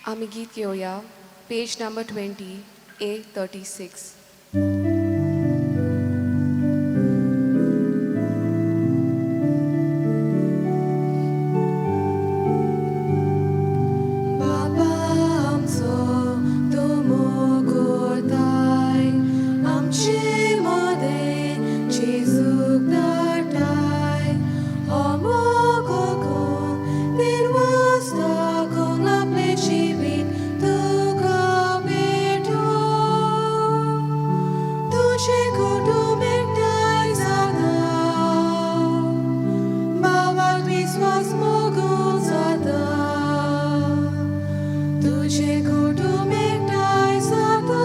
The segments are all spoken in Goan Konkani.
आमी गीत घेवया पेज नंबर 20 A36. बाबा आमचो तूं मोग करताय आमचे मदें जेजूक धाडटाय हो मोग कोण निर्वास दाखोवंक आपलें जिवीत तुका भेटो तुजें कुटुंब एकठांय जाता भावात विस्वास मोगून जाता तुजें कुटुंब एकठांय जाता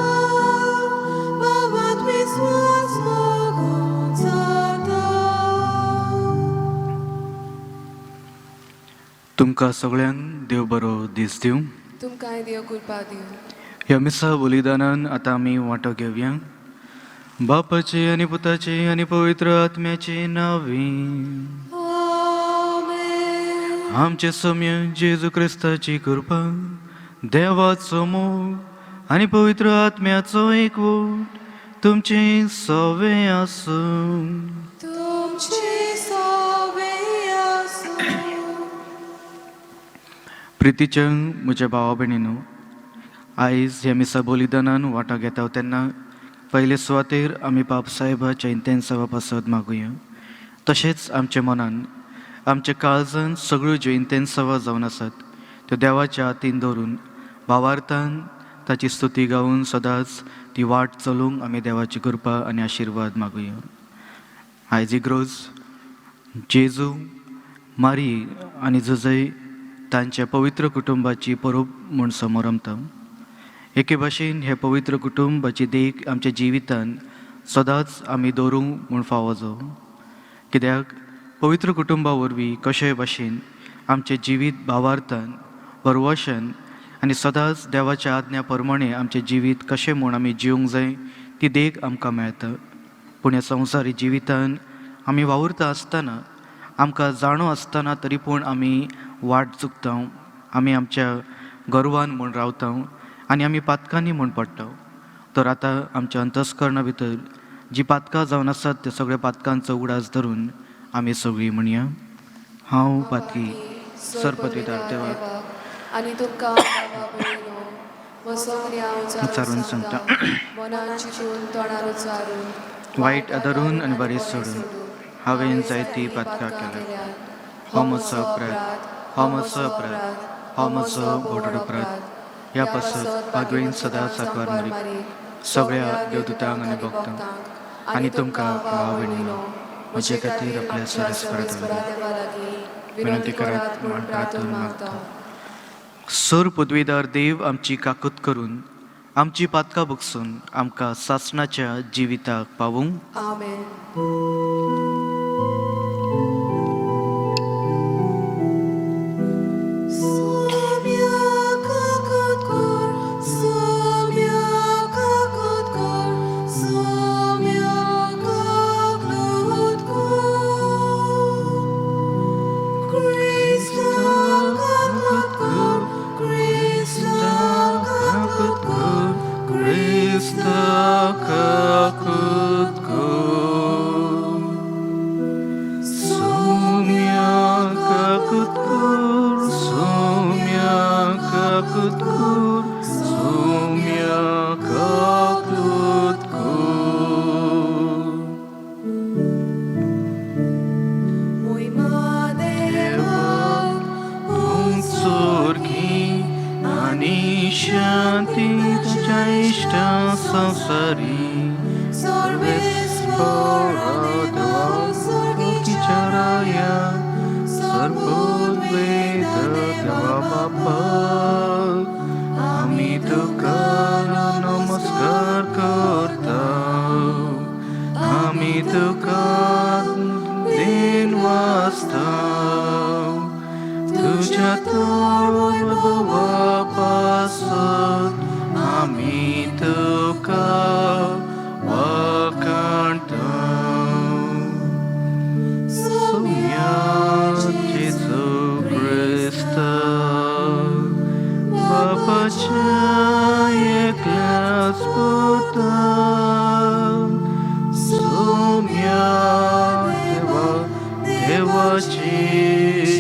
भावात विस्वास मोगून जाता. तुमकां सगळ्यांक देव बरो दीस दिवं. तुमकांय देव कृपा दिवं. ह्या मिसा बलिदानान आतां आमी वांटो घेवया. बापाचे आनी पुताचे आनी पवित्र आत्म्याचे नांवे. आमेन. आमचे सम्य जेजू क्रिस्ताची कृपा, देवाचो मोग आनी पवित्र आत्म्याचो एकवट तुमचे सवे आसूं. तुमचे सवे आसूं. प्रितीच्या म्हज्या भावा भयणीनो, आयज ह्या मिसा बलिदानान वांटो घेता तेन्ना पयले सुवातेर आमी बाप साहेबाच्या इंतेन्सावा पासत मागुया. तशेंच आमच्या मनान आमच्या काळजान सगळ्यो ज्यो इंतेन्सावा जावन आसात त्यो देवाच्या हातीन दवरून भावार्थान ताची स्तुती गावन सदांच ती वाट चलूंक आमी देवाची कृपा आनी आशिर्वाद मागुया. आयज इग्रोज जेजू, मारी आनी जुजय तांच्या पवित्र कुटुंबाची परब म्हूण समोरमता. एके भाशेन हे पवित्र कुटुंबाची देख आमच्या जिवितान सदांच आमी दवरूंक म्हूण फावो जावं. कित्याक पवित्र कुटुंबा वरवीं कशेय भाशेन आमचें जिवीत भावार्थान परवशन आनी सदांच देवाच्या आज्ञा प्रमाणे आमचें जिवीत कशें म्हूण आमी जिवंक जाय ती देख आमकां मेळटा. पूण ह्या संवसारी जिवितान आमी वावुरता आसतना आमकां जाणो आसतना तरी पूण आमी वाट चुकता, आमी आमच्या गर्वान म्हूण रावता आनी आमी पातकांनी म्हूण पडटा. तर आतां आमच्या अंतस्करणा भितर जी पातकां जावन आसात त्या सगळ्या पातकांचो उगडास धरून आमी सगळीं म्हणया, हांव पातकी सरपदवीदार देवाक आनी तुमकां बाबा भयणीनो म्हजो उच्चारून सांगता. मनान चिंतून तोंडान उच्चारून वायट आदारून आनी बरें सोडून हांवें जायतीं पातकां केल्यात. हो म्हजो अपराध, हो म्हजो अपराध, हो म्हजो व्हड अपराध. ह्या पासत पागवेन सदांच आकवार मारी सगळ्या देवदूतांक आनी भक्तांक आनी तुमकां भाव भयणीनो म्हजे खातीर आपल्या सरस्परा लागीं विनंती करात म्हूण प्रार्थून मागता. सर पदवीदार देव आमची काकूत करून आमची पातकां बगसून आमकां सासणाच्या जिविताक पावूंक. आमेन. सोम्या काकूत कर, सोम्या काकूत कर, सोम्या काकूत कर. क्रिस्ता काकूत कर, क्रिस्ता काकूत कर, क्रिस्ता काकूत कर. सोम्या काकूत कर, सोम्या काकूत कर, सोम्या काकूत कर. मोहिमा देवाक उत्सर्गी आनी शांती ताच्या इश्टा संवसारी सर्वेस्परा देवा सर्गीच्या राया सर्वोद्वेद देवा बापा आमी तुका नमस्कार करता, आमी तुका then वाचता. तुज्या वैभवा पासत आमी तुका वाखाणता. सोम्या जेजू क्रिस्ता बापा.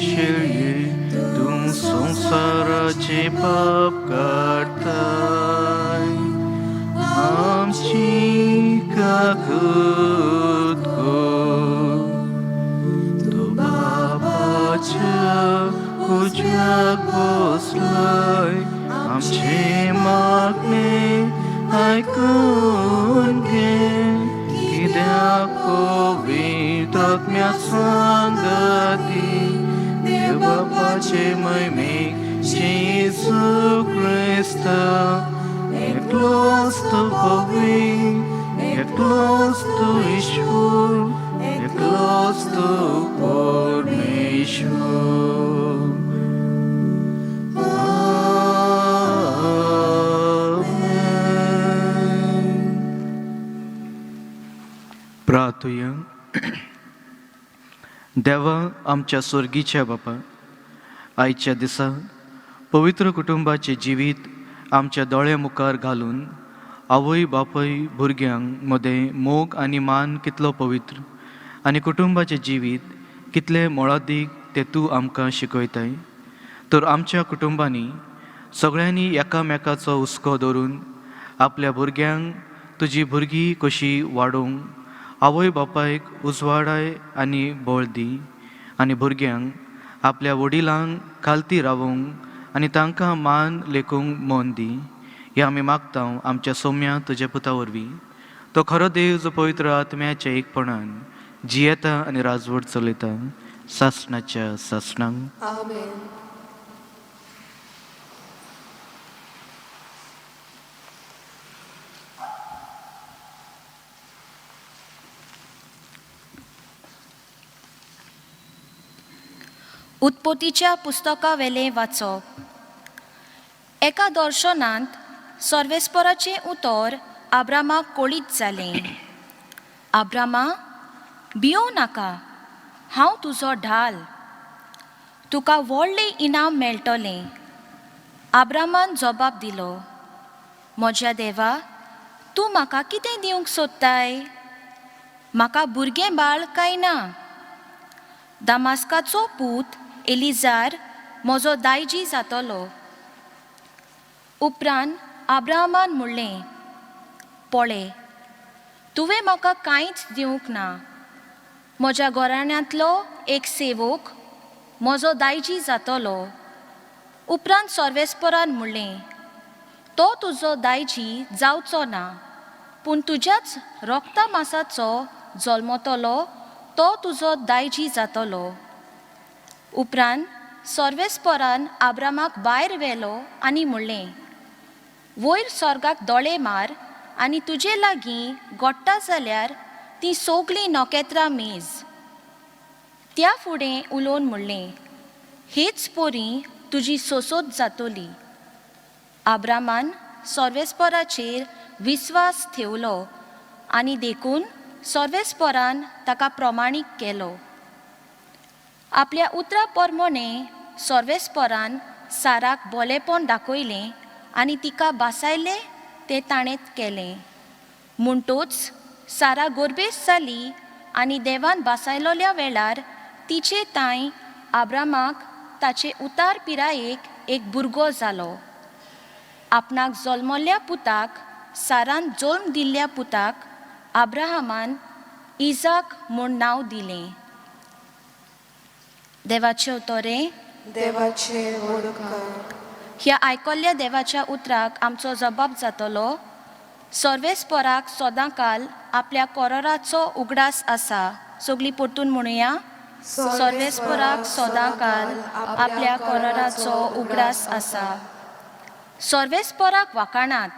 शेळये तूं संवसाराचे पाप काडताय आमची काकूत कर. तूं बाबाच्या उज्याक बसलाय आमचे मागणे आयकून घे कित्याक पवित्र आत्म्या सांगाती देव बापाचे महिमेक जेजू क्रिस्ता एकलोच तूं पवित्र एकलोच तूं ईश्वर एकलोच तूं परमेश्वर. आमेन. प्रार्थुया. देवा आमच्या स्वर्गीच्या बापा, आयच्या दिसा पवित्र कुटुंबाचें जिवीत आमच्या दोळ्या मुखार घालून आवय बापूय भुरग्यांक मदें मोग आनी मान कितलो पवित्र आनी कुटुंबाचें जिवीत कितलें मोळादीक तें तूं आमकां शिकयताय. तर आमच्या कुटुंबांनी सगळ्यांनी एकामेकाचो हुस्को धरून आपल्या भुरग्यांक तुजी भुरगीं कशीं वाडोवंक आवय बापायक उजवाडाय आनी बळ दी आनी भुरग्यांक आपल्या वडिलांक खालती रावोवंक आनी तांकां मान लेखूंक मन दी. हें आमी मागता आमच्या सोम्या तुज्या पुता वरवीं, तो खरो देव जो पवित्र आत्म्याच्या एकपणान जियेता आनी राजवट चलयता सासणाच्या सासणांक. आमेन. उत्पत्तीच्या पुस्तकावेलें वाचप. एका दर्शनांत सर्वेस्पराचें उतर आब्रामाक कळीत जालें. आब्रामा, भियों नाका, हांव तुजो ढाल, तुका व्हडलें इनाम मेळटलें. आब्रामान जबाब दिलो, म्हज्या देवा, तूं म्हाका कितें दिवंक सोदताय? म्हाका भुरगें बाळ काय ना? दामास्काचो पूत एलिजार म्हजो दायजी जातलो. उपरांत आब्राहमान म्हणलें, पळय, तुवें म्हाका कांयच दिवंक ना. म्हज्या घराण्यांतलो एक सेवक म्हजो दायजी जातलो. उपरांत सर्वेस्परान म्हणलें, तो तुजो दायजी जावचो ना, पूण तुज्याच रोगता मासाचो जल्मतलो तो तुजो दायजी जातलो. उपरांत सर्वेस्परान आब्रामाक भायर व्हेलो आनी म्हणलें, वयर स्वर्गाक दोळे मार आनी तुजे लागीं गोडटा जाल्यार तीं सगलीं नखेत्रां मेज. त्या फुडें उलोवन म्हणलें, हेच पोरी तुजी सोसोत जातली. आब्रामान सर्वेस्पराचेर विस्वास ठेवलो आनी देखून सर्वेस्परान ताका प्रमाणीक केलो. आपल्या उतरा प्रमाणे सर्वेस्परान साराक बोलेपण दाखयलें आनी तिका बासायलें तें ताणें केलें. म्हणटूच सारा गोरबेस जाली आनी देवान बासायलोल्या वेळार तिचे तांय आब्रामाक ताचे उतार पिरायेक एक भुरगो जालो. आपणाक जल्मल्ल्या पुताक, सारान जल्म दिल्ल्या पुताक आब्राहामान इजाक म्हूण नांव दिलें. देवाचे उतरें. देवाचे व्हड उपकार. ह्या आयकल्ल्या देवाच्या उतराक आमचो जबाब जातलो. सर्वेस्पराक सदांकाल आपल्या कोरोराचो उगडास आसा. सगळीं परतून म्हणुया, सर्वेस्पराक सदांकाल आपल्या कोरोराचो उगडास आसा. सर्वेस्पराक वाखाणात,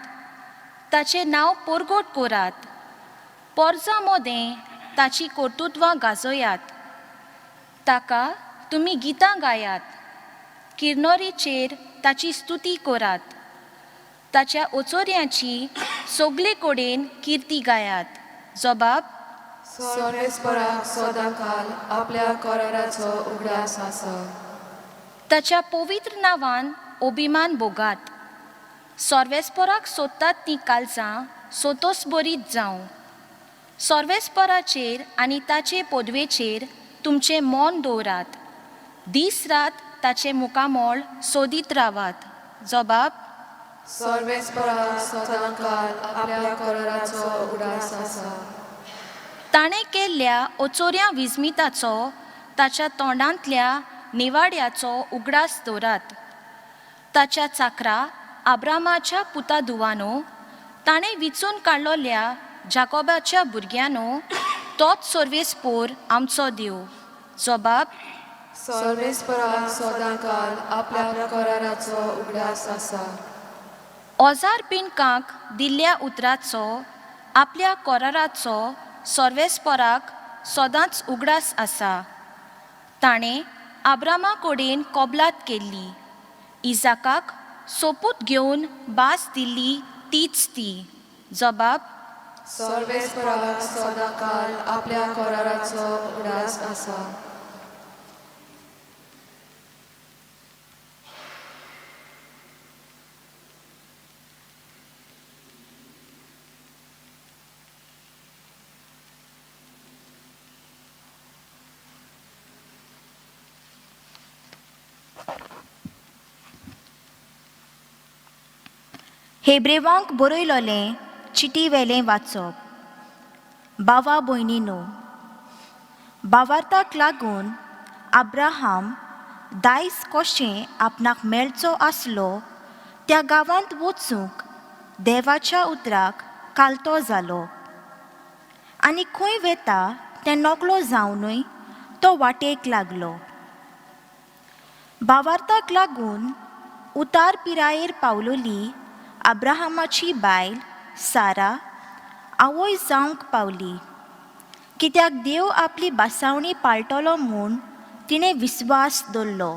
ताचें नांव परगट करात, पोरजां मदें ताची कर्तुत्वां गाजयात. ताका तुमी गितां गायात, किर्नोरीचेर ताची स्तुती करात, ताच्या ओचोऱ्यांची सगळे कडेन किर्ती गायात. जबाब. सर्वेस्पराक सदांकाल आपल्या कराराचो उगडास आसा. ताच्या पवित्र नांवान अभिमान भोगात. सर्वेस्पराक सोदतात तीं कालजां सोतोस बरीत जावं. सर्वेस्पराचेर आनी ताचे पदवेचेर तुमचें मन दवरात. दीस रात ताचें मुखामळ सोदीत रावात. जबाब. सर्वेस्परा सदांकाल आपल्या कराराचो उडास आसा. ताणें केल्ल्या ओचोऱ्या विस्मिताचो, ताच्या तोंडांतल्या निवाड्याचो उगडास दवरात. ताच्या चाकरा आब्रामाच्या पुता दुवानो, ताणें विचून काडलोल्या जाकोबाच्या भुरग्यांनो, तोच सर्वेस्पोर आमचो देव. जबाब. सर्वेस्परा सदांकाल आपल्या कराराचो उगडास आसा. ओजार पिनकांक दिल्ल्या उतराचो, आपल्या कोराराचो सर्वेस्पोराक सदांच उगडास आसा. ताणें आब्रामा कडेन कबलात केल्ली, इजाकाक सोपूत घेवन भास दिल्ली तीच ती. जबाब. सर्वेस्परा सदांकाल आपल्या कराराचो उगडास आसा. हेब्रेवांक बरयलोलें चिटी वेलें वाचप. बावा भयणीनो, बावार्थाक लागून अब्राहम दायज कशें आपणाक मेळचो आसलो त्या गांवांत वचूंक देवाच्या उतराक कालतो जालो, आनी खंय वेता तें नकळो जावनूय तो वाटेक लागलो. बावार्थाक लागून उतार पिरायेर पावलोली अब्राहमाची बायल सारा आवय जावंक पावली, कित्याक देव आपली बासावणी पाळटलो म्हूण तिणें विस्वास दवरलो.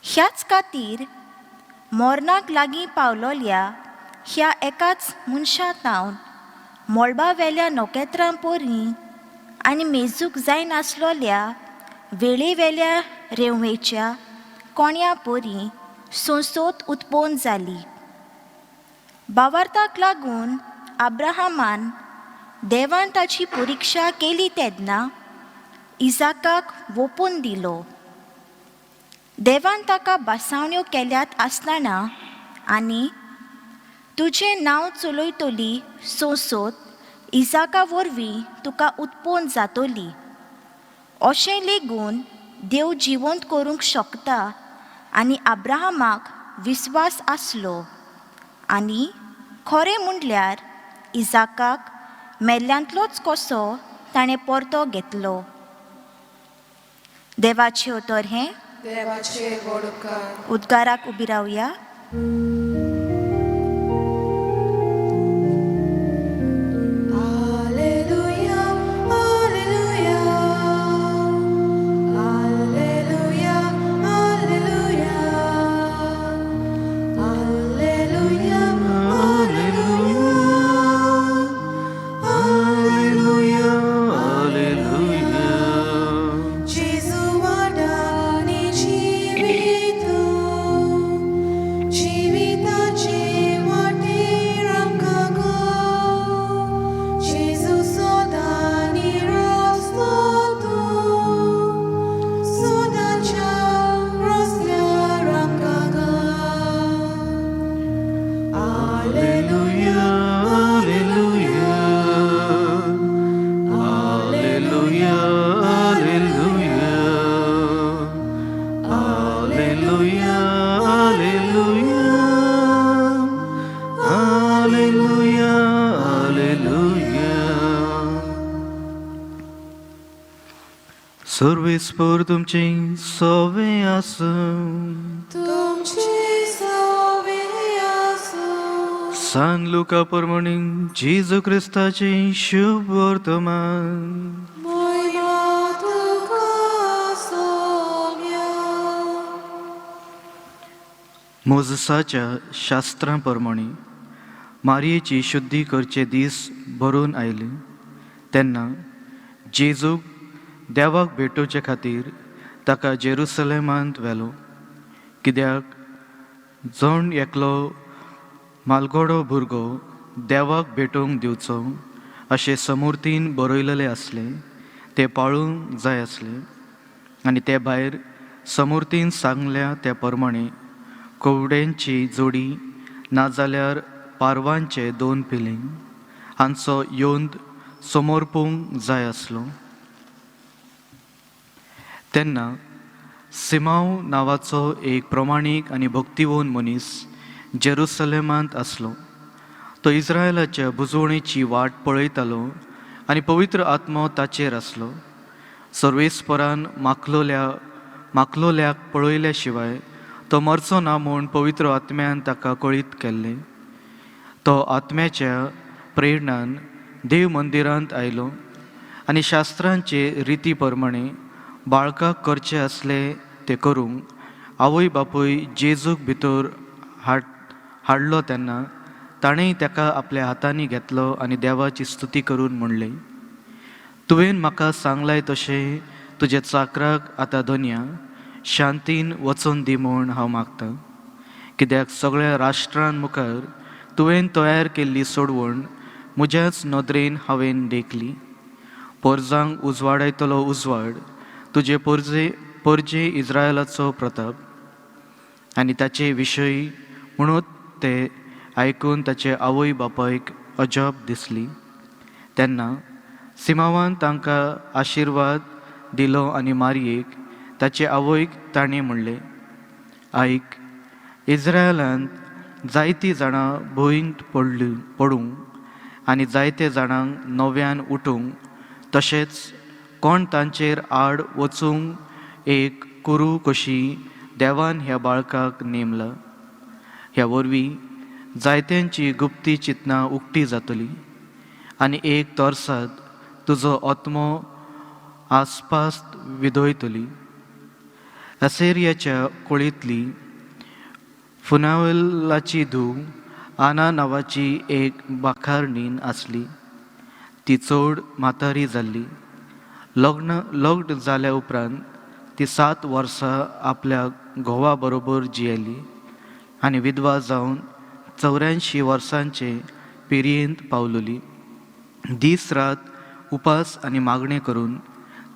ह्याच खातीर मरणाक लागीं पावलोल्या ह्या एकाच मनशा तावन मळबा वेल्या नखेत्रां परी आनी मेजूक जायनासलोल्या वेळेवेल्या रेंवेच्या कोण्या परी संसोत उत्पन्न जाली. बावार्थाक लागून अब्राहमान देवान ताची परिक्षा केली तेन्ना इजाकाक वोपून दिलो. देवान ताका बासावण्यो केल्यात आसतना आनी तुजें नांव चलयतली संसोत इजाका वरवीं तुका उत्पन्न जातली अशें लेगून देव जिवंत करूंक शकता आनी अब्राहमाक विस्वास आसलो. आनी खरें म्हणल्यार इजाकाक मेल्ल्यांतलोच कसो ताणें परतो घेतलो. देवाचें उतर हें. देवाचे व्हड उपकार. उद्गाराक उबी रावया. Alleluia, alleluia, alleluia, alleluia, alleluia, alleluia, alleluia. Gesù guardani जीवितो, जीविताचे वाटेर आमकां गो. जेजू सदांनी रस्तो तूं, सदांच्या रस्त्यार आमकां गो. Alleluia, alleluia, alleluia, alleluia, alleluia, alleluia, alleluia, alleluia. सर्वेस्पर तुमचे सवे आसूं. तुमचे सवे आसूं. सान लुका प्रमाणे जेजू क्रिस्ताचे शुभ वर्तमान. महिमा तुका सोम्या. मोजसाच्या शास्त्रां प्रमाणे मारयेची शुद्धी करचे दीस भरून आयले तेन्ना जेजूक देवाक भेटोवचे खातीर ताका जेरुसलेमांत व्हेलो. कित्याक जण एकलो मालगोडो भुरगो देवाक भेटोवंक दिवचो अशें समूर्तीन बरयलेलें आसलें, तें पाळूंक जाय आसलें. आनी ते भायर समूर्तीन सांगल्या त्या प्रमाणे कोवड्यांची जोडी नाजाल्यार पारवांचे दोन पिलीं हांचो योंद समर्पूंक जाय आसलो. तेन्ना सिमांव नांवाचो एक प्रमाणीक आनी भक्तिवंत मनीस जेरुसलेमांत आसलो. तो इस्रायलाच्या बुजवणेची वाट पळयतालो आनी पवित्र आत्मो ताचेर आसलो. सर्वेस्परान माखलोल्याक पळयल्या शिवाय तो मरचो ना म्हूण पवित्र आत्म्यान ताका कळीत केल्लें. तो आत्म्याच्या प्रेरणान देव मंदिरांत आयलो आनी शास्त्रांचे रिती प्रमाणे बाळकाक करचें आसलें तें करूंक आवय बापूय जेजूक भितर हाडलो तेन्ना ताणें ताका आपल्या हातांनी घेतलो आनी देवाची स्तुती करून म्हणलें, तुवें म्हाका सांगलाय तशें तुज्या चाकराक आतां दोनया शांतीन वचून दी म्हूण हांव मागतां, कित्याक सगळ्या राष्ट्रां मुखार तुवें तयार केल्ली सोडवण म्हज्याच नदरेन हांवें देखली. पोरजांक उजवाडायतलो उजवाड तुजे पोरजे इस्रायलाचो प्रताप. आनी ताचे विशय म्हणून ते आयकून ताचे आवय बापायक अजाप दिसली. तेन्ना सिमांवान तांकां आशिर्वाद दिलो आनी मारयेक ताचे आवयक ताणें म्हणलें, आयक, इस्रायलांत जायतीं जाणां भंयंत पडूंक आनी जायते जाणांक नव्यान उठूंक तशेंच कोण तांचेर आड वचूंक एक कुरू कशी देवान ह्या बाळकाक नेमला. ह्या वरवीं जायत्यांची गुप्ती चिंतनां उक्ती जातली आनी एक तोरसाद तुजो आत्मो आसपास विदयतली. असेरियाच्या कुळींतली फुनावेलाची धूव आना नांवाची एक बाखारणीन आसली. ती चड म्हातारी जाल्ली. लग्न जाल्या उपरांत ती 7 वर्सां आपल्या घोवा बरोबर जियेली आनी विधवा जावन 84 वर्सांचे पिरयेंत पावलोली. दीस रात उपास आनी मागणें करून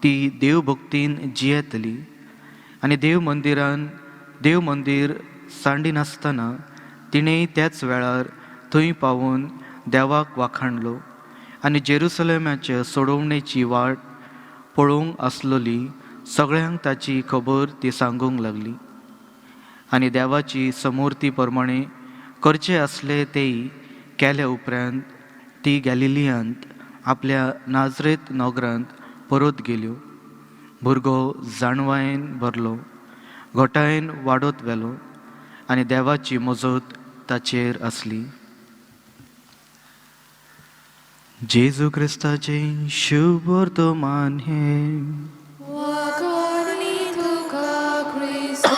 ती देवभक्तीन जियेतली आनी देव मंदीर सांडिनासतना तिणें त्याच वेळार थंय पावून देवाक वाखाणलो आनी जेरुसलेमाचे सोडोवणेची वाट पळोवंक आसलोली सगळ्यांक ताची खबर ती सांगूंक लागली. आनी देवाची समूर्ती प्रमाणे करचें आसलें तेय केल्या उपरांत ती गॅलिलियांत आपल्या नाजरेत नगरांत परत गेल्यो. भुरगो जाणवायेन भरलो, घोटायेन वाडत व्हेलो आनी देवाची मजत ताचेर आसली. जेजू क्रिस्ताचें शुभ वर्तमान हें. वाखाणी तुका क्रिस्ता.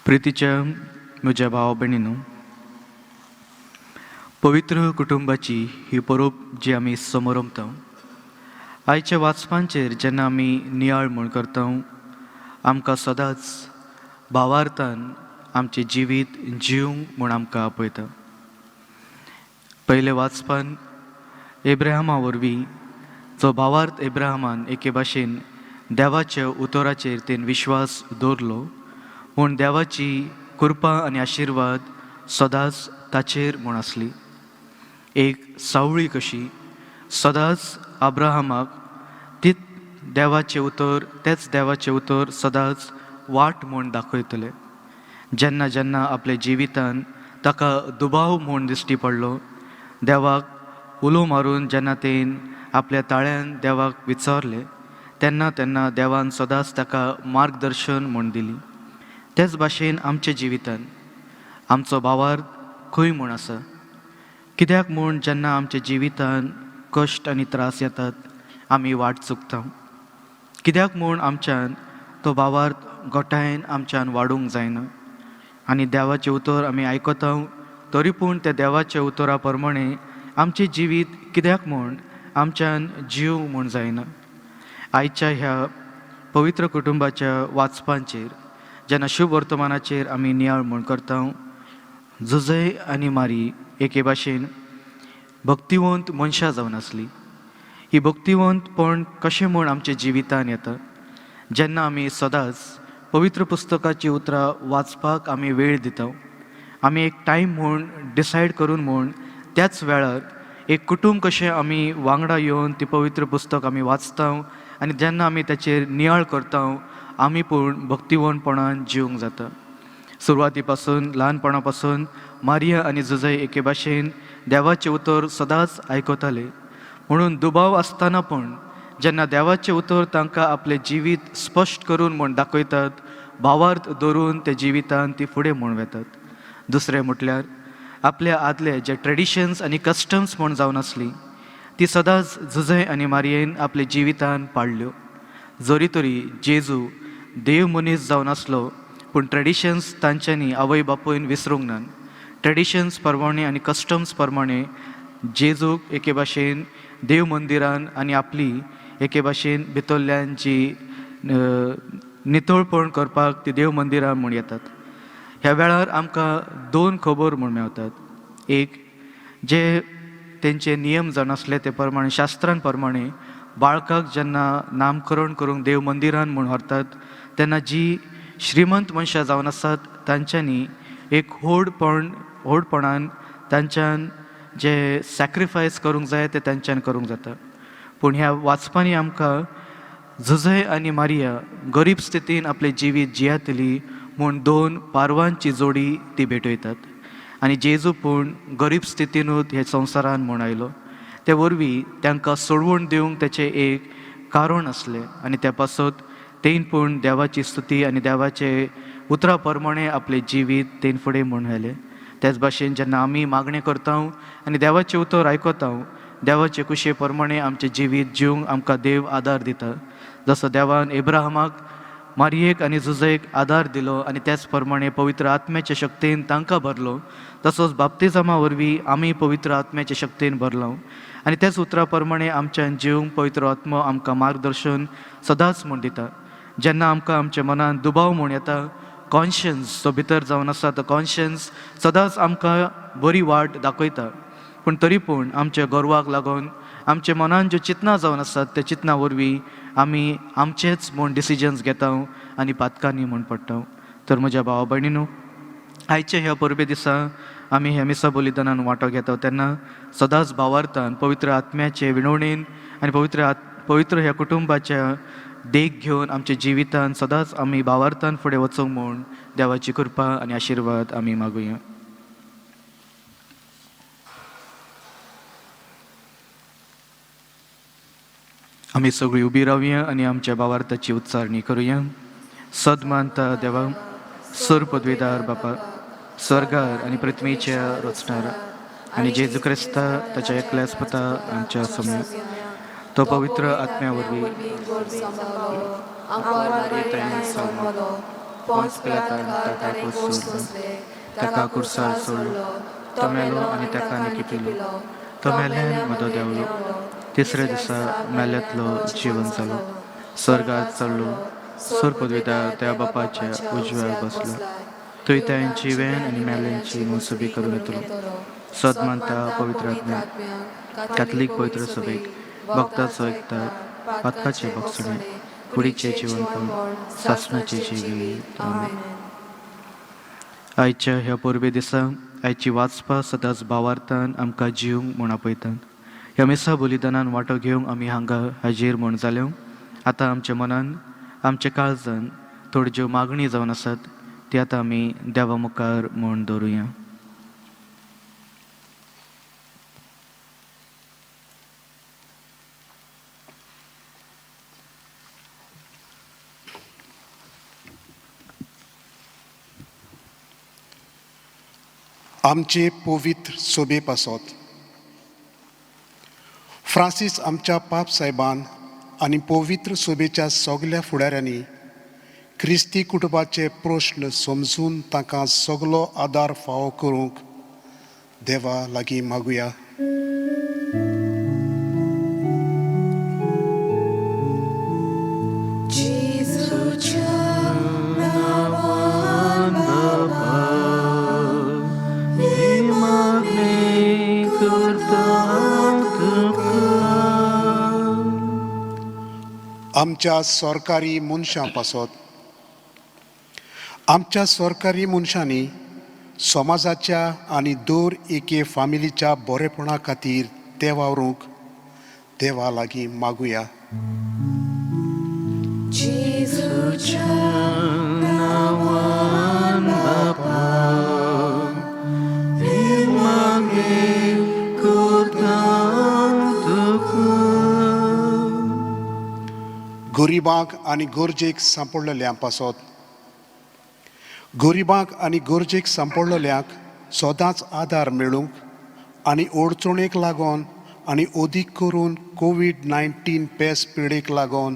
प्रितीच्या म्हज्या भाव भयणीनो, पवित्र कुटुंबाची ही परब जी आमी समरंभता, आयच्या वाचपांचेर जेन्ना आमी नियाळ म्हूण करता, आमकां सदांच भावार्थान आमचें जिवीत जिवंक म्हूण आमकां आपयता. पयले वाचपान एब्राहमा वरवीं जो भावार्थ एब्राहमान एके भाशेन देवाच्या उतराचेर तेन विश्वास दवरलो म्हूण देवाची कृपा आनी आशिर्वाद सदांच ताचेर म्हूण आसली. एक सावळी कशी सदांच अब्राहमाक तीच देवाचें उतर, तेच देवाचें उतर सदांच वाट म्हूण दाखयतले. जेन्ना जेन्ना आपल्या जिवितान ताका दुबाव म्हूण दिश्टी पडलो, देवाक उलो मारून जेन्ना तेन आपल्या ताळ्यान देवाक विचारलें तेन्ना तेन्ना देवान सदांच ताका मार्गदर्शन म्हूण दिली. तेच भाशेन आमच्या जिवितान आमचो भावार्थ खंय म्हूण आसा, कित्याक म्हूण जेन्ना आमच्या जिवितान कश्ट आनी त्रास येतात आमी वाट चुकता, कित्याक म्हूण आमच्यान तो भावार्थ गोठायेन आमच्यान वाडूंक जायना आनी देवाचें उतर आमी आयकता तरी पूण त्या देवाच्या उतरा प्रमाणे आमचें जिवीत कित्याक म्हूण आमच्यान जीव म्हूण जायना. आयच्या ह्या पवित्र कुटुंबाच्या वाचपांचेर जेन्ना शुभ वर्तमानाचेर आमी नियाळ म्हूण करता, जुजय आनी मारी एके भाशेन भक्तिवंत मनशां जावन आसली. ही भक्तिवंतपण कशें म्हूण आमच्या जिवितान येता? जेन्ना आमी सदांच पवित्र पुस्तकाची उतरां वाचपाक आमी वेळ दिता, आमी एक टायम म्हूण डिसायड करून म्हूण त्याच वेळार एक कुटूंब कशें आमी वांगडा येवन ती पवित्र पुस्तक आमी वाचता आनी जेन्ना आमी ताचेर नियाळ करता, आमी पूण भक्तिवंतपणान जिवंक जाता. सुरवाती पासून, ल्हानपणा पासून मारिया आनी जुजय एके भाशेन देवाचें उतर सदांच आयकताले. म्हणून दुबाव आसतना पूण जेन्ना देवाचें उतर तांकां आपलें जिवीत स्पश्ट करून म्हूण दाखयतात, भावार्थ धरून ते जिवितान ती फुडें म्हूण वेतात. दुसरें म्हटल्यार आपल्या आदले जे ट्रेडिशन्स आनी कस्टम्स म्हूण जावन आसली ती सदांच जुजय आनी मारियेन आपल्या जिवितान पाळ्ळ्यो. जरी तरी जेजू देव मनीस जावन आसलो, पूण ट्रेडिशन्स तांच्यांनी आवय बापूयन विसरूंक नात. ट्रेडिशन्स प्रमाणे आनी कस्टम्स प्रमाणे जेजूक एके भाशेन देव मंदिरान आनी आपली एके भाशेन भितरल्यान जी नितळपण करपाक ती देव मंदिरान म्हूण येतात. ह्या वेळार आमकां दोन खबर म्हूण मेवतात. एक, जे तेंचे नियम जावन आसले ते प्रमाणे, शास्त्रां प्रमाणे बाळकाक जेन्ना नामकरण करूंक देव मंदिरान म्हूण व्हरतात तेन्ना जी श्रीमंत मनशां जावन आसात तांच्यांनी एक व्हडपणान तांच्यान जे सॅक्रिफायस करूंक जाय ते तांच्यान करूंक जाता. पूण ह्या वाचपांनी आमकां जुजय आनी मारिया गरीब स्थितीन आपलें जिवीत जियातली म्हूण दोन पारवांची जोडी ती भेटयतात आनी जेजू पूण गरीब स्थितीनूच हे संवसारान म्हूण आयलो. ते वरवीं तांकां सोडवण दिवंक तेचें एक कारण आसलें आनी त्या पासत तेन पूण देवाची स्तुती आनी देवाचे उतरा प्रमाणे आपलें जिवीत तेन फुडें म्हूण व्हेलें. त्याच भाशेन जेन्ना आमी मागणें करता आनी देवाचें उतर आयकता, देवाचे कुशे प्रमाणे आमचें जिवीत जिवंक आमकां देव आदार दिता. जसो देवान एब्राहमाक, मारियेक आनी जुजयेक आदार दिलो आनी त्याच प्रमाणे पवित्र आत्म्याच्या शक्तेन तांकां भरलो, तसोच बाप्तिजमा वरवीं आमी पवित्र आत्म्याच्या शक्तेन भरलो आनी त्याच उतरा प्रमाणे आमच्यान जिवंक पवित्र आत्मो आमकां मार्गदर्शन सदांच म्हूण दिता. जेन्ना आमकां आमच्या मनान दुबाव म्हूण येता, कॉन्शियन्स जो भितर जावन आसा तो कॉन्शियन्स सदांच आमकां बरी वाट दाखयता, पूण तरी पूण आमच्या गर्वाक लागून आमच्या मनान ज्यो चिंतना जावन आसात त्या चिंतना वरवीं आमी आमचेच म्हूण डिसिजन्स घेता आनी पातकांनी म्हूण पडटा. तर म्हज्या भावा भयणीनू, आयच्या ह्या परबे दिसा आमी ह्या मिसा बलिदानान वांटो घेता तेन्ना सदांच भावार्थान पवित्र आत्म्याचे विनवणेन आनी पवित्र ह्या कुटुंबाच्या देख घेवन आमच्या जिवितान सदांच आमी भावार्थान फुडें वचूंक म्हूण देवाची कृपा आनी आशिर्वाद आमी मागुया. आमी सगळीं उबी रावया आनी आमच्या भावार्थाची उच्चारणी करुया. सदमानता देवा, सर पदवीदार बापा, स्वर्गार आनी पृथ्वीच्या रचणार आनी जेजू क्रिस्ता ताच्या एकल्याच पुता आमच्या समय तो पवित्र आत्म्या वरवीं ताका कुर्सार सोडलो, तो मेलो आनी ताका निकिपिलो, तो मेल्यान मदो देंवलो, तिसऱ्या दिसा मेल्यांतलो जिवन जालो, स्वर्गार चडलो, सर पदवीदार त्या बापाच्या उजव्यार बसलो, थंय तांची वेन आनी मेल्यांची मुसुबी करून येतलो. सदमानता पवित्र आत्म्या, कॅथलीक पवित्र सभेक, भक्ताचो एकता, पातकाचे भोगसणे, कुडीचे जिवनपण, सासणाचे जिवीत. आमेन. आयच्या ह्या परबे दिसा आयची वाचपा सदांच भावार्थान आमकां जिवंक म्हूण आपयतात. ह्या मिसा बलिदानान वांटो घेवंक आमी हांगा हाजीर म्हूण जाल्यो. आतां आमच्या मनान, आमच्या काळजान थोड्यो ज्यो मागणी जावन आसात ती आतां आमी देवा मुखार म्हूण दवरुया. आमचे पवित्र सोबे पासत फ्रांसीस आमच्या पाप साहेबान आनी पवित्र सोबेच्या सगल्या फुडाऱ्यांनी क्रिस्ती कुटुंबाचे प्रश्न समजून तांकां सगलो आदार फावो करूंक देवा लागीं मागुया. आमच्या सरकारी मनशां पासत आमच्या सरकारी मनशांनी समाजाच्या आनी दर एके फामिलीच्या बरेपणा खातीर ते वावरूंक देवा लागीं मागुया. गरिबांक आनी गरजेक सांपडलेल्यां पासत गरिबांक आनी गरजेक सांपडलेल्यांक सदांच आदार मेळूंक आनी अडचणेक लागून आनी अदीक करून कोवीड-19 पेस पिडेक लागून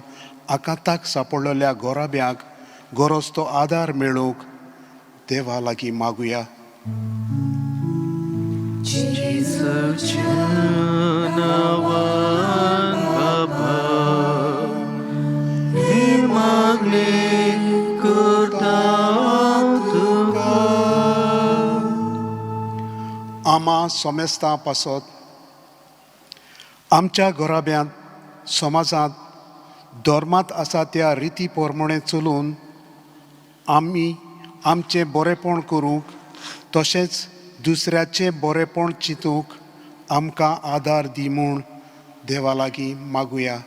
आकांताक सांपडलेल्या गोराब्यांक गरज तो आदार मेळूंक देवा लागीं मागुया. आमा सोमेस्तां पासत आमच्या घराब्यांत समाजांत धर्मांत आसा त्या रिती प्रमाणे चलून आमी आमचें बरेपण करूंक तशेंच दुसऱ्याचें बरेपण चिंतूंक आमकां आदार दी म्हूण देवा लागीं मागुया.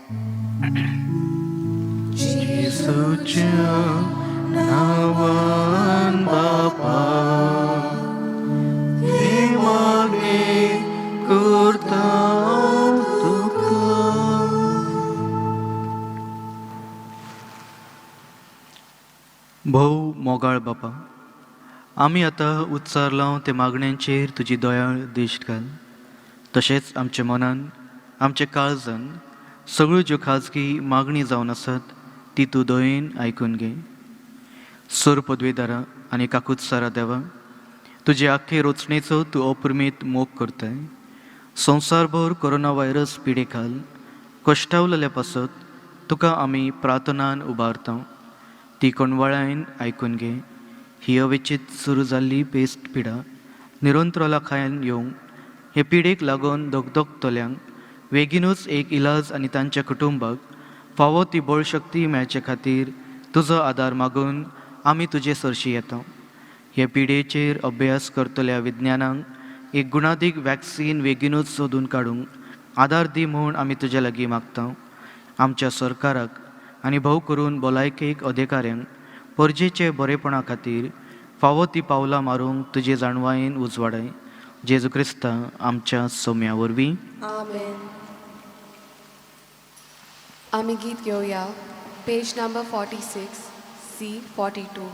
भोव मोगाळ बापा, आमी आतां उच्चारलां ते मागण्यांचेर तुजी दयाळ दिश्ट घाल. तशेंच आमच्या मनान आमच्या काळजान सगळ्यो ज्यो खाजगी मागणी जावन आसात ती तूं दयेन आयकून घे. सोर पदवेदारा आनी काकुत्सारा देवा, तुजे आख्खे रोचणेचो तूं अपरमीत मोग करताय. संवसारभर कोरोना व्हायरस पिडे खाल कश्टावलेल्या पासत तुका आमी प्रार्थनान उबारता, ती कोणवाळायन आयकून घे. ही अवेचीत सुरू जाल्ली पेस्ट पिडा निरंतराला खायन येवंक हे पिडेक लागून धगधगतल्यांक वेगीनूच एक इलाज आनी तांच्या कुटुंबाक फावो ती बळशक्ती मेळचे खातीर तुजो आदार मागून आमी तुजे सरशी येता. हे पिडेचेर अभ्यास करतल्या विज्ञानांक एक गुणादीक वॅक्सीन वेगीनूच सोदून काडूंक आदार दी म्हूण आमी तुजे लागीं मागता. आमच्या सरकाराक आनी भोव करून भलायकेक अधिकाऱ्यांक परजेचे बरेपणा खातीर फावो ती पावलां मारूंक तुजे जाणवायेन उजवाडाय. जेजू क्रिस्ता आमच्या सोम्या वरवीं. आमेन. आमी गीत घेवया पेज नंबर 46 C42.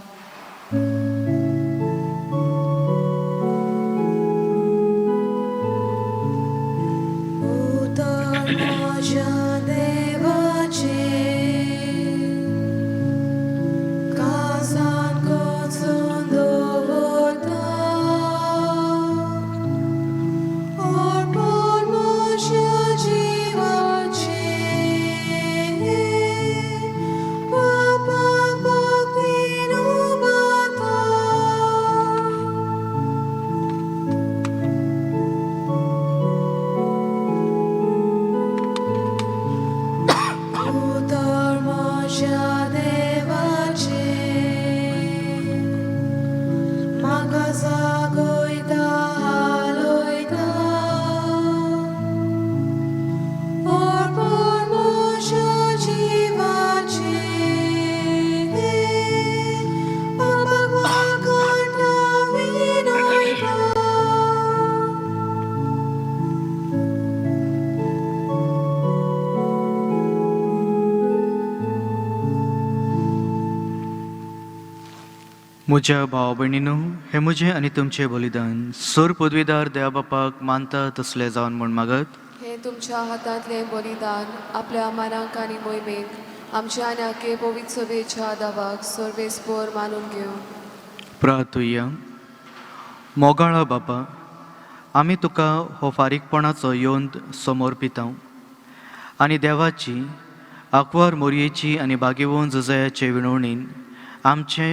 उतर म्हज्या देवाचें काळजान कोचून दवरता, अर्पण म्हज्या जिवाचें पापाक भक्तीन उबारता. उतर म्हज्या देवाचें म्हाका जागयता हालयता, अर्पण म्हज्या जिवाचें पापाक वागणा विनयता. म्हज्या भाव भयणीनू, हें म्हजें आनी तुमचें बलिदान सोर पदवीदार देवा बापाक मानता तसलें जावन म्हूण मागत. हें तुमच्या हातांतलें बलिदान आपल्या मानाक आनी मोहिमेक आमच्या आनी आखे पवित्र सभेच्या दावाक सर्वेस्पोर मानून घेवं. प्रार्थुया. मोगाळा बापा, आमी तुका हो फारीकपणाचो योंद समर्पिता आनी देवाची आंकवार मोरयेची आनी बागेवन जुजयाचे विणवणीन आमचे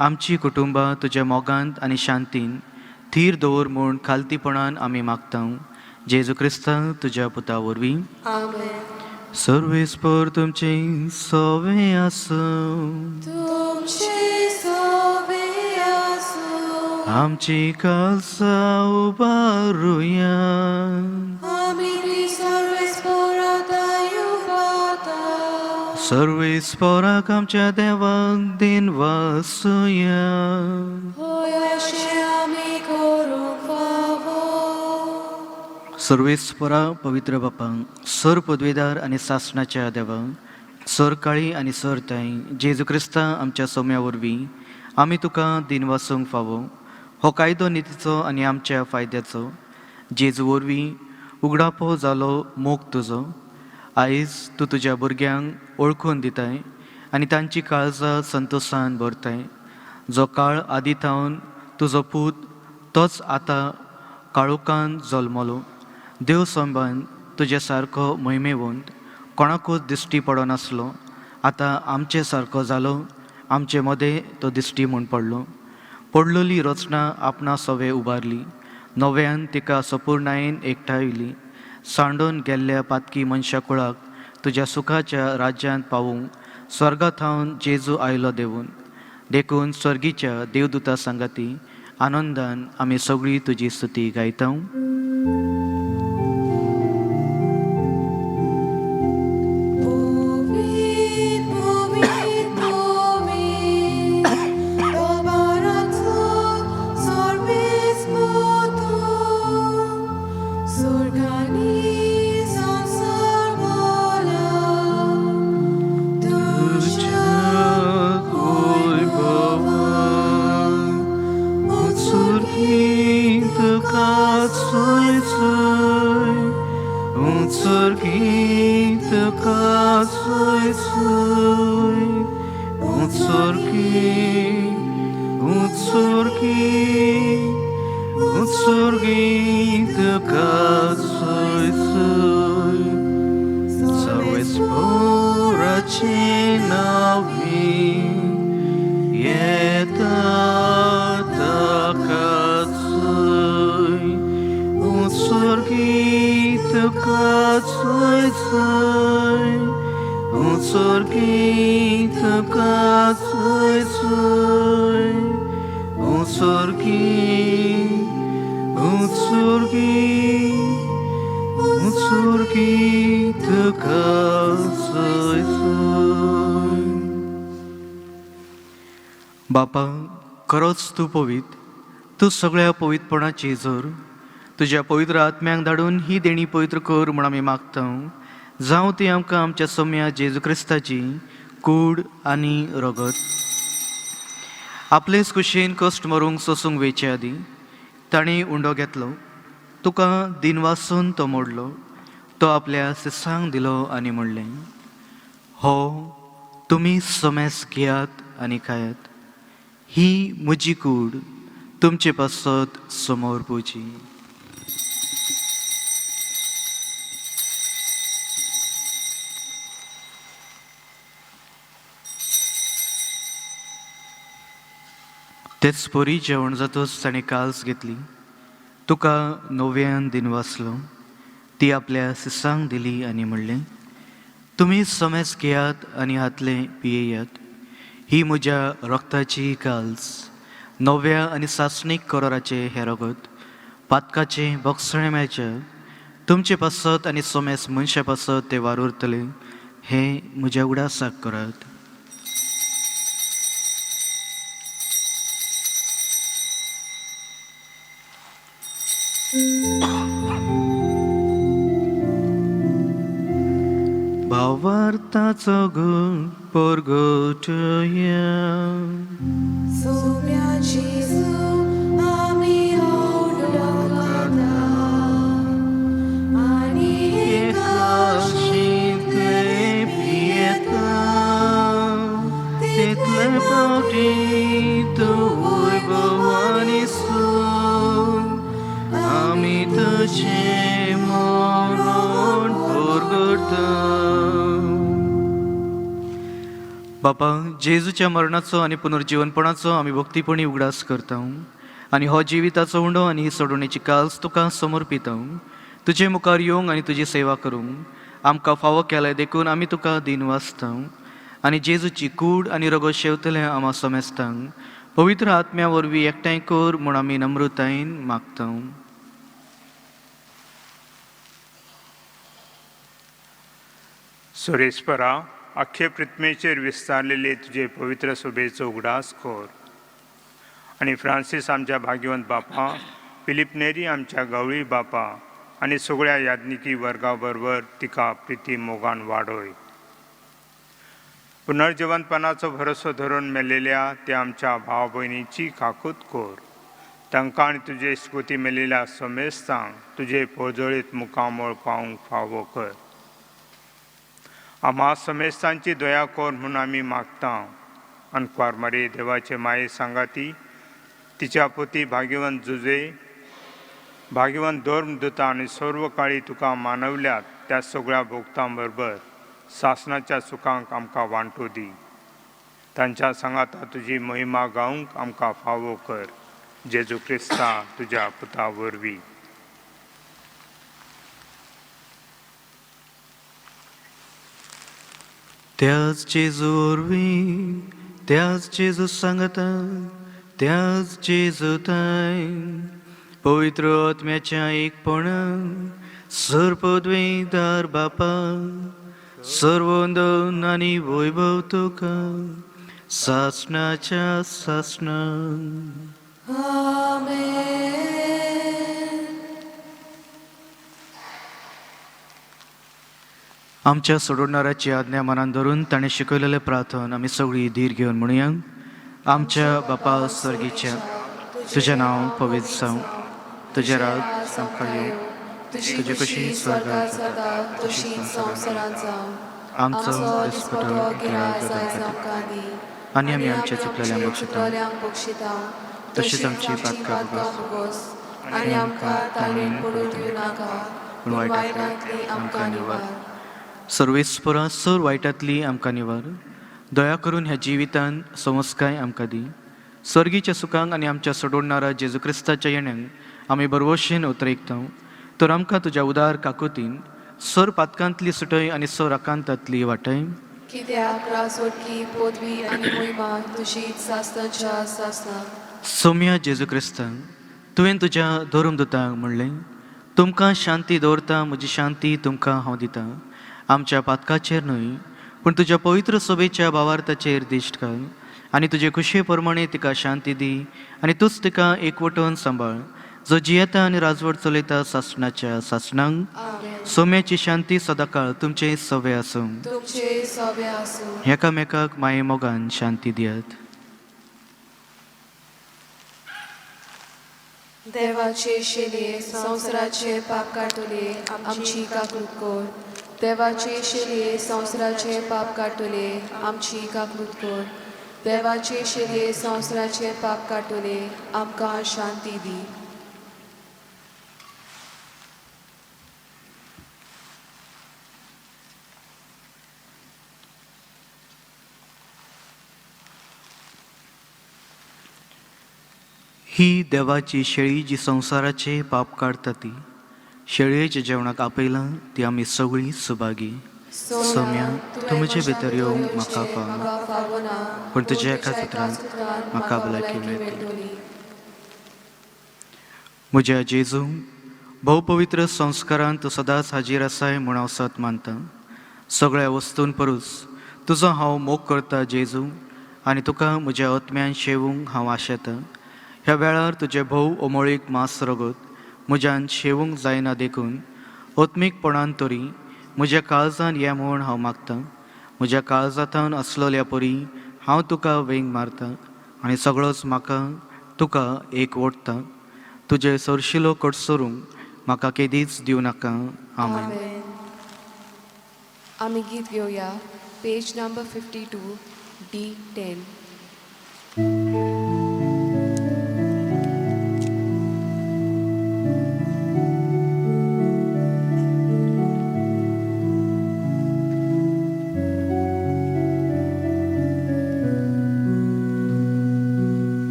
आमची कुटुंबां तुज्या मोगांत आनी शांतीन थीर दवर म्हूण खालतीपणान आमी मागता. जेजू क्रिस्ता तुज्या पुता वरवीं. आमेन. सर्वेस्पर तुमचे सवे आसूं. तुमचे सोबे आसूं. आमची कालसा उबारुया. आमी ती सर्वेस्पराताय उबाता. सर्वेस्पराक आमच्या देवाक दिन वासुया. होय अशें आमी करूंक फावो. सर्वेस्परा पवित्र बापा, सर पदवेदार आनी सासणाच्या देवा, सर काळी आनी सर ताई जेजू क्रिस्ता आमच्या सोम्या वरवीं आमी तुका दिनवासूंक फावो. हो कायदो नितीचो आनी आमच्या फायद्याचो. जेजू वरवीं उगडापो जालो मोग तुजो. आयज तूं तुज्या भुरग्यांक वळखून दिताय आनी तांची काळजां संतोशान भरताय. जो काळ आदी थावन तुजो पूत तोच आतां काळोखान जल्मलो. देव संबान तुजे सारको मोहिमेवंत कोणाकूच दिश्टी पडनासलो. आतां आमचे सारको जालो, आमचे मदें तो दिश्टी म्हूण पडलो. पडलेली रचना आपणा सवे उबारली, नव्यान तिका सपूर्णायेन एकठांयली. सांडून गेल्ल्या पातकी मनशा कुळाक तुज्या सुखाच्या राज्यांत पावूंक स्वर्गा थावन जेजू आयलो देवून. देखून स्वर्गीच्या देवदूता सांगाती आनंदान आमी सगळीं तुजी स्तुती गायता. पवीत पवीत पवीत दबाराचो सर्वेस्पर तूं. स्वर्गांनी संवसार भरला तुज्या वैभवान. उत्सर्गीत तुका सोय सोय, उत्सर्गीत तुका सोय सोय, उत्सर्गीत, उत्सर्गीत, उत्सर्गीत तुका सोय सोय. सर्वेस्पराचे नांवी येता ताका सोय, उत्सर्गीत तुका सोय सोय, उत्सर्गीत तुका सोय सोय, उत्सर्गीत, उत्सर्गीत, उत्सर्गीत तुका सोय सोय. बापा, खरोच तूं पवीत, तूं सगळ्या पवित्रपणाची जोर. तुज्या पवित्र आत्म्यांक धाडून ही देणी पवित्र कर म्हूण आमी मागता. जावं ती आमकां आमच्या सोम्या जेजू क्रिस्ताची कूड आनी रगत. आपलेच कुशीन कश्ट मरूंक सोसूंक वेचे आदीं ताणें उंडो घेतलो, तुका दिनवासून तो मोडलो, तो आपल्या सिसांक दिलो आनी म्हणलें, हो तुमी समेस घेयात आनी खायात. ही म्हजी कूड तुमचे पासत समोर पोवची. तेच परी जेवण जातच ताणें काल्स घेतली, तुका नव्यान दिनवासलो, ती आपल्या सिसांक दिली आनी म्हणलें, तुमी समेस घेयात आनी हातलें पियेयात. ही म्हज्या रक्ताची काल्स, नव्या आनी सासणीक करोराचें हें रगत पातकाचें बक्षणें मेळचें तुमचे पासत आनी सोमेस मनशा पासत तें वारुरतलें. हें म्हज्या उडासाक करात. भावार्थाचो गुण परगटया. सोम्या जेजू आमी आवडता आनी एकाशींतले पियेता तितले फावटी तूं वैभवानी सून आमी तुजें मरण परगटता. बापा, जेजूच्या मरणाचो आनी पुनर्जीवनपणाचो आमी भक्तीपणी उगडास करता आनी हो जिविताचो उंडो आनी ही सोडवणेची काल्स तुका समर्पिता. तुजे मुखार येवंक आनी तुजी सेवा करूंक आमकां फावो केलें देखून आमी तुका दिन वाचता आनी जेजूची कूड आनी रगत शेवतले आमा समेस्तांक पवित्र आत्म्या वरवीं एकठांय कर म्हूण आमी नम्रतायेन मागता. सुरेश्वरा, आख्खे पृथ्वीचेर विस्तारलेले तुजे पवित्र सोबेचो उगडास कर आनी फ्रांसीस आमच्या भाग्यवंत बापा, फिलीप नेरी आमच्या गवळी बापा आनी सगळ्या याज्ञिकी वर्गा बरोबर तिका प्रिती मोगान वाडय. पुनर्जिवंतपणाचो भरोसो धरून मेलेल्या त्या आमच्या भाव भयणीची काकूत कर. तांकां आनी तुजे स्कुती मेलेल्या समेस्तांक तुजे पोजळीत मुखामळ पावूंक फावो कर. आम्हा समेस्तांची दया कर म्हूण आमी मागता. अनकुवार मारी देवाचे माये सांगाती तिच्या पोती भाग्यवंत जुजे भाग्यवंत धर्म दुता आनी सर्व काळी तुका मानवल्यात त्या सगळ्या भोगतां बरोबर सासणाच्या सुखांक आमकां वांटो दी. तांच्या सांगाता तुजी महिमा गावंक आमकां फावो कर. जेजू क्रिस्ता तुज्या पुता वरवीं. त्याच जेजू वरवीं, त्याच जेजू सांगता, त्याच जेजू ताय पवित्र आत्म्याच्या एकपणान सर्पद्वेदार बापा सर्वंदन आनी वैभव तुका सासणाच्या सासणान. आमेन. आमच्या सोडवणाराची आज्ञा मनान धरून ताणें शिकयलेलें प्रार्थन आमी सगळीं धीर घेवन म्हणुया. आमच्या बापा सर्गीच्या, तुजें नांव पवित्र जावं, तुजें राज आमकां येवं, तुजी कशी स्वर्गात जाता तशी संवसारांत जावं. आमचो दिसपटो गिराय आयज आमकां दी आनी आमी आमच्या चुकलेल्यांक बक्षिता बक्षिता तशीच आमची पातकां भोगोस आनी आमकां ताणें पडून दिवं नाका, पूण पूण वायटांतली वायटांतली आमकां निवार. सर्वेस्परा सर वायटांतली आमकां निवार. दया करून ह्या जिवितान समजकाय आमकां दी. सर्गीच्या सुखांक आनी आमच्या सोडवणारा जेजू क्रिस्ताच्या येण्यांक आमी बरवशेन उतरयता. तर आमकां तुज्या उदार काकुतीन सर पातकांतली सुटय आनी सर आकांतांतली वाटय. कित्याक रासवटकी पदवी आनी मोहिमा तुजी सासणाच्या सासणाक. सोम्या जेजू क्रिस्तान, तुवें तुज्या धर्मदुतांक म्हणलें, तुमकां शांती दवरता, म्हजी शांती तुमकां हांव दितां. आमच्या पातकाचेर न्हय पूण तुज्या पवित्र सभेच्या भावार्थाचेर दिश्ट घाल आनी तुजे खुशये प्रमाणे तिका शांती दी आनी तूंच तिका एकवटून सांबाळ, जो जियेता आनी राजवट चलयता सासणाच्या सासणांक. आमेन. सोम्याची शांती सदांकाळ तुमचे सवे आसूं. तुमचे सोबे आसूं. एकामेकाक माये मोगान शांती दियात. देवाचे शेलये संवसाराचे पाप काडटले आमची काकूत कर. देवाचे शेलये संवसाराचे पाप काडटले आमची काकूत कर. देवाचे शेलये संवसाराचे पाप काडटले आमकां शांती दी. ही देवाची शेळी जी संवसाराचे पाप काडटा ती शेळयेच्या जेवणाक आपयलां ती आमी सगळीं सुभागी. सोम्या, तूं म्हजे भितर येवंक म्हाका फावना, फावना, पूण तुज्या एकाच उतरान म्हाका भलायकी मेळटली. म्हज्या जेजू, भोवपवित्र संस्कारान तूं सदांच हाजीर आसाय म्हूण हांव सत मानता. सगळ्या वस्तून परस तुजो हांव मोग करता जेजू, आनी तुका म्हज्या आत्म्यान शेवूंक हांव आशेतां. ह्या वेळार तुजें भोव ओमोळीक मांस रगत म्हज्यान शेवूंक जायना देखून आत्मीकपणान तरी म्हज्या काळजान ये म्हूण हांव मागतां. म्हज्या काळजांतावन आसलोल्या परी हांव तुका वेंग मारता आनी सगळोच म्हाका तुका एक ओडटा. तुजें सरशिलो कडसरूंक म्हाका केदीच दिवं नाका. आमेन. आमेन. आमी गीत घेवया पेज नंबर 52 D10.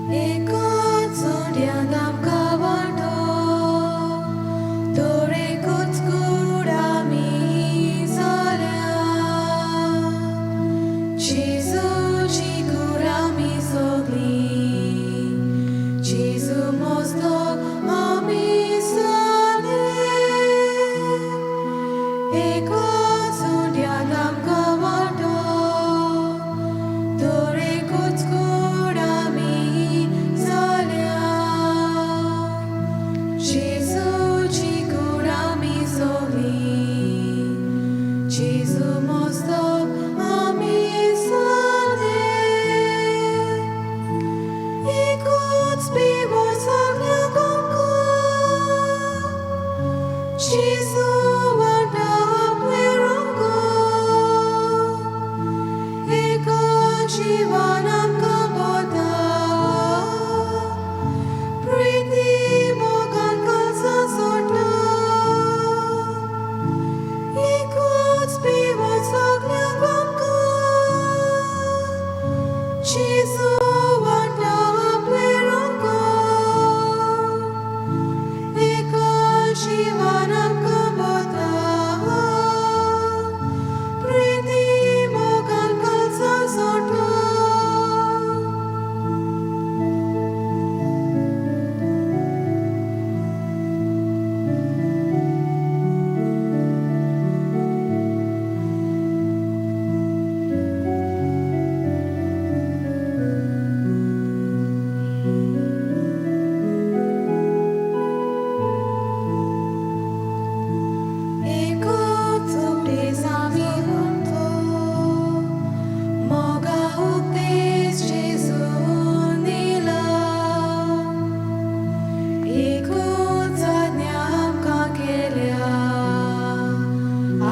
एकाच जोड्यान आमकां वांटो. जेजू वांटा आपलें रगत, एका जिवान आमकां बोता, प्रिती मोगान काळजां जोडटा, एकूच पिवन सगल्यांक आमकां, जेजू वांटा आपलें रगत, एका जिवान आमकां बोता, प्रिती मोगान काळजां जोडटा. एकूच उपदेश आमी म्हणतो, मोगा उपदेश जेजून दिला, एकूच आज्ञा आमकां केल्या,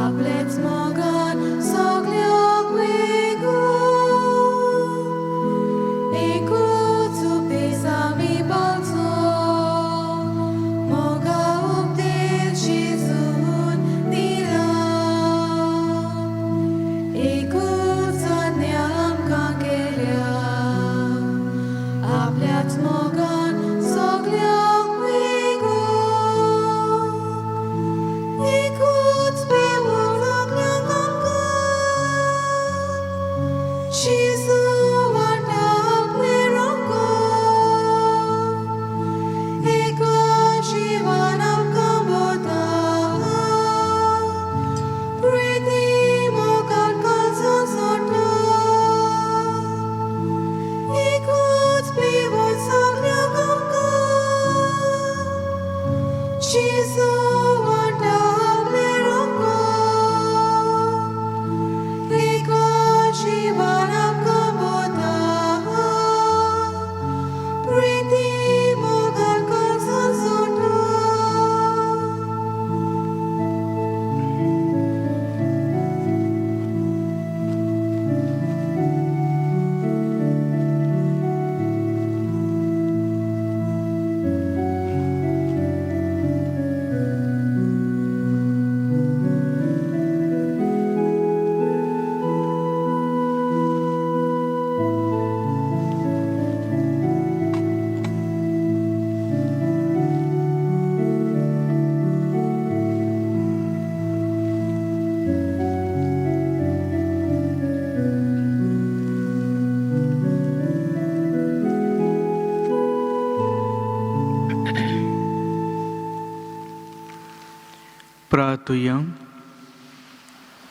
आपलेच मोगान सगल्यांक वेगून. एकूच उपदेश आमी पाळचो, मोगा उपदेश जेजून दिला, एकूच आज्ञा आमकां केल्या, आपल्याच मोगान सगल्यांक वेगून. एकूच पिवन सगल्यांक आमकां, जेजू वांटा आपलें रगत, एका जिवान आमकां बोता, प्रिती मोगान काळजां जोडटा, एकूच पिवन सगल्यांक आमकां, जेजू वांटा आपलें रगत, एका जिवान आमकां बोता, प्रिती मोगान काळजां जोडटा. प्रार्थुया.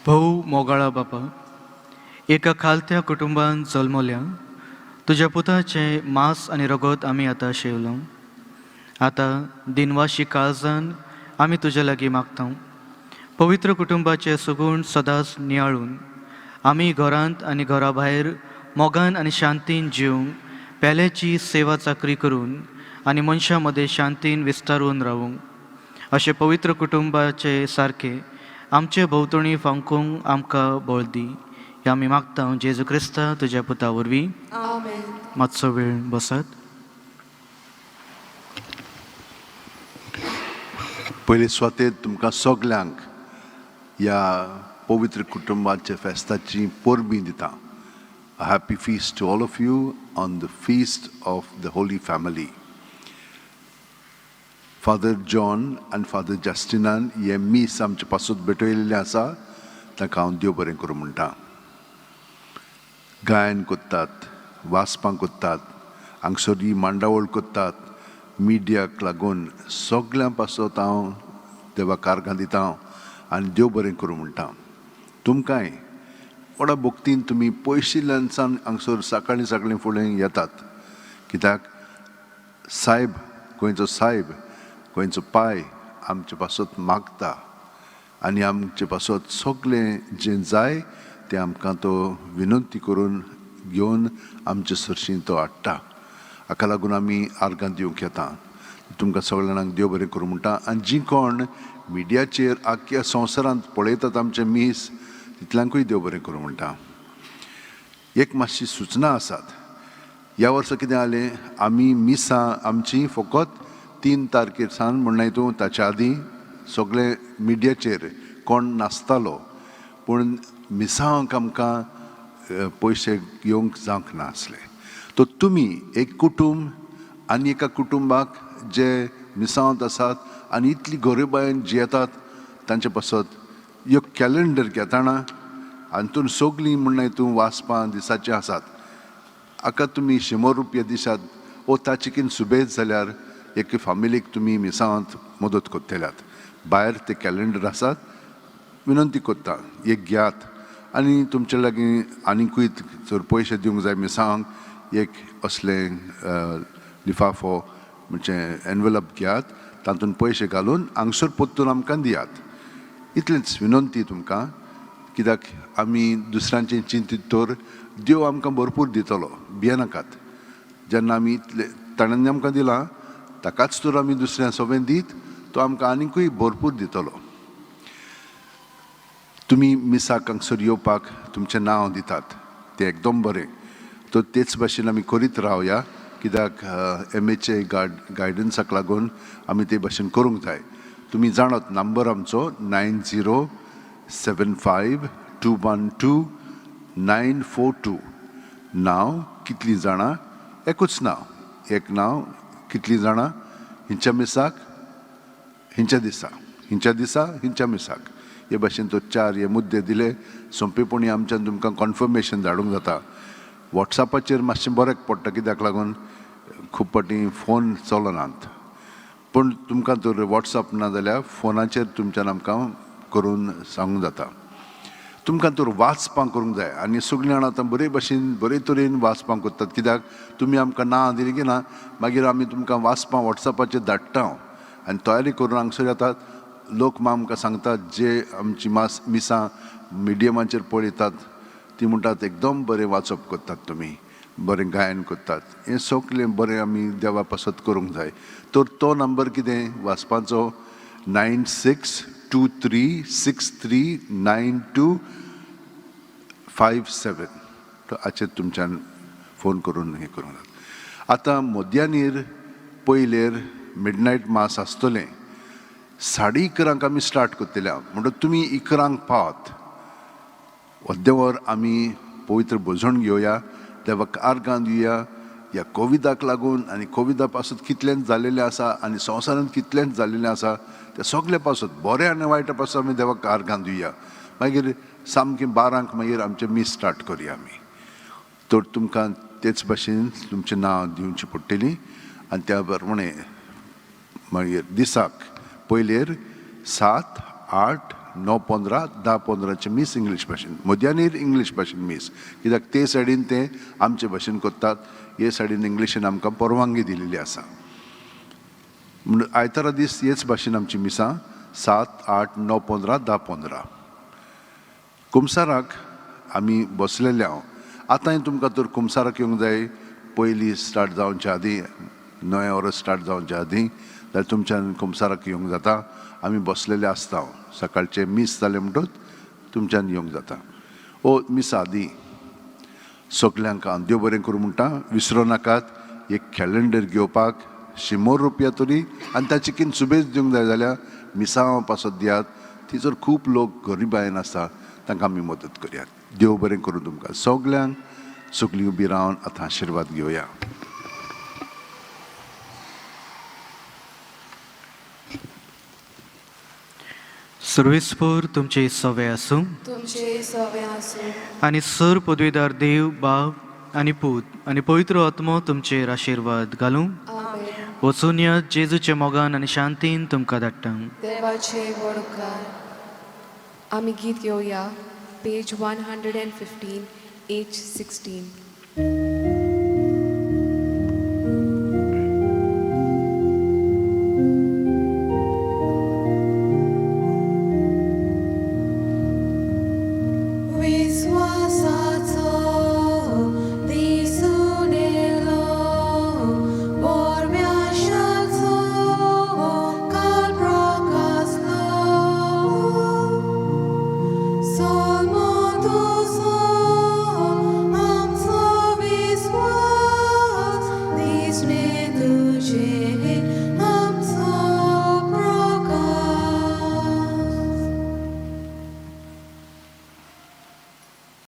भोव मोगाळा बापा, एका खालत्या कुटुंबान जल्मल्या तुज्या पुताचें मांस आनी रगत आमी आतां शेवलो. आतां दिनवाशी काळजान आमी तुज्या लागीं मागता, पवित्र कुटुंबाचे सगूण सदांच नियाळून आमी घरांत आनी घरा भायर मोगान आनी शांतीन जिवंक, पेल्याची सेवा चाकरी करून आनी मनशां मदें शांतीन विस्तारून रावूंक, अशें पवित्र कुटुंबाचे सारके आमचे भोंवतणी फांकूंक आमकां बळ दी. हें आमी मागता जेजू क्रिस्ता तुज्या पुता वरवीं. आमेन. मातसो वेळ बसात. पयले सुवातेर तुमकां सगल्यांक ह्या पवित्र कुटुंबाच्या फेस्ताची परबीं दिता. A happy feast to all of you on the feast of the Holy Family. Father John आनी फादर जस्टिनान हें मीस आमचे पासून भेटयल्लें आसा, तांकां हांव देव बरें करूं म्हणटा. गायन कोत्तात, वाचपां कोत्तात, हांगसर ही मांडावळ कोत्तात, मिडियाक लागून सगल्यां पासत हांव देवाक आर्गां दिता आनी देव बरें करूं म्हणटा. तुमकांय व्हडा भक्तीन तुमी पयशिल्ल्यान सावन हांगसर सकाळीं सकाळीं फुडें येतात, कित्याक सायब, गोंयचो सायब, गोंयचो पाय आमचे पासत मागता आनी आमचे पासत सगळें जें जाय तें आमकां तो विनंती करून घेवन आमचे सरशी तो हाडटा. हाका लागून आमी आर्गां दिवंक येता. तुमकां सगळ्या जाणांक देव बरें करूं म्हणटा. आनी जीं कोण मिडियाचेर आख्ख्या संवसारांत पळयतात आमचें मीस तितल्यांकूय देव बरें करूं म्हणटा. एक मातशी सुचना आसात. ह्या वर्सा कितें जालें, आमी मिसां आमची फकत 3 तारखेर सावन म्हणनाय तूं ताच्या आदीं सगळे मिडियाचेर कोण नासतालो, पूण मिसांक आमकां पयशे येवंक जावंक नासले. तर तुमी एक कुटूंब आनी एका कुटुंबाक जे मिसांत आसात आनी इतली गरिबायेन जियेतात तांचे पासत एक कॅलेंडर घेताना हातून सगळीं म्हणनाय तूं वाचपां दिसाचीं आसात. आका तुमी 100 रुपया दिसात वो ताचे किन सुबेज जाल्यार एके फामिलीक तुमी मिसांत मदत करतल्यात. भायर ते कॅलेंडर आसात, विनंती करता एक घेयात आनी तुमचे लागीं आनिकूय जर पयशे दिवंक जाय मिसांक एक असलें लिफाफो म्हणजे एनवेलप घेयात, तातूंत पयशे घालून हांगसर परतून आमकां दियात. इतलेंच विनंती तुमकां, कित्याक आमी दुसऱ्यांचें चिंतीत तर देव आमकां भरपूर दितलो, भियेनाकात. जेन्ना आमी इतले ताणें आमकां दिलां ताकाच तर आमी दुसऱ्या सगळें दीत तो आमकां आनिकूय भरपूर दितलो. तुमी मिसाक हांगसर येवपाक तुमचें नांव दितात तें एकदम बरें, तर तेच भाशेन आमी करीत रावया, कित्याक एम एचे गायडन्साक लागून आमी ते भाशेन करूंक जाय. तुमी जाणात नंबर आमचो 9075 212 942. नांव कितलीं जाणां, एकूच नांव, एक नांव कितलीं जाणां, हिंच्या मिसाक हिंच्या दिसा, हिंच्या दिसा हिंच्या मिसाक, हे भाशेन तो 4 हे मुद्दे दिले. सोंपेपणी आमच्यान तुमकां कॉन्फर्मेशन धाडूंक जाता. वॉट्सॅपाचेर मातशें बऱ्याक पडटा, कित्याक लागून खूब फावटी फोन चलनात, पूण तुमकां तर वॉट्सॅप ना जाल्यार फोनाचेर तुमच्यान आमकां करून सांगूंक जाता. तुमकां तर वाचपां करूंक जाय आनी सगळीं जाणां आतां बरे भाशेन बरे तरेन वाचपां करतात, कित्याक तुमी आमकां ना दिली की ना मागीर आमी तुमकां वाचपां वॉट्सॅपाचेर धाडटा आनी तयारी करून हांगसर येतात. लोक आमकां सांगतात जे आमची मास मिसां मिडियमाचेर पळयतात ती म्हणटात एकदम बरें वाचप करतात तुमी, बरें गायन करतात, हें सगळें बरें आमी देवा पासत करूंक जाय. तर तो नंबर कितें वाचपाचो 9623 63 92 57, तो हाचेर तुमच्यान फोन करून हें करूंक जाता. आतां मध्यानीर पयलेर मिडनायट मास आसतलें, 11:30 आमी स्टार्ट करतले, म्हणटकच तुमी 11 पावत. अर्दें आमी पवित्र भोजन घेवया, देवाक आर्गां दिवया. ह्या कोविडाक लागून आनी कोविडा पासून कितलेंच जालेलें आसा आनी संवसारांत कितलेंच जालेलें आसा त्या सगळे पासून बरें आनी वायटा पासून आमी देवाक आर्गां दिवया. मागीर सामकें 12 मागीर आमचें मीस स्टार्ट करुया आमी. तर तुमकां तेच भाशेन तुमचें नांव दिवचें पडटलीं आनी त्या प्रमाणे मागीर दिसाक पयलेर 7, 8, 9, 15, 10, 15 मीस इंग्लीश भाशेन, मध्यानीर इंग्लीश भाशेन मीस, कित्याक ते सायडीन ते आमचे भाशेन करतात, हे सायडीन इंग्लिशीन आमकां परवानगी दिलेली आसा. म्हण आयतारा दीस हेच भाशेन आमची मिसां 7, 8, 9, 15, 10, 15. कुमसाराक आमी बसलेले हांव. आतांय तुमकां तर कुमसाराक येवंक जाय पयलीं स्टार्ट जावच्या आदीं, 9 वरां स्टार्ट जावच्या आदीं, जाल्यार तुमच्यान कुमसाराक येवंक जाता. आमी बसलेले आसता, सकाळचें मीस जालें म्हणटकच तुमच्यान येवंक जाता. ओ मिसा आदीं सगल्यांक हांव देव बरें करूं म्हणटा. विसरो नाकात एक कॅलेंडर घेवपाक 100 रुपया तरी आनी ताचे किन सुबेज दिवंक जाय जाल्यार मिसांव पासत दियात. थंयसर खूब लोक गरिबायेन आसा, तांकां आमी मदत करयात. देव बरें करूं तुमकां सगल्यांक. सगळीं उबी रावन आतां आशिर्वाद घेवया. सर्वेस्पर तुमचे सवे आसूं, तुमचे सवे आसूं. आनी सर पदवीदार देव बाप आनी पूत आनी पवित्र आत्मो तुमचेर आशिर्वाद घालूं. आमेन. वचून या जेजूच्या मोगान आनी शांतीन तुमकां धाडटा. देवाचे व्हड उपकार. आमी गीत घेवया पेज 115 H16. विश्वासाचो दिसून येयलो, पोरम्याशाचो काल प्रकासलो. दिसणे तुझे.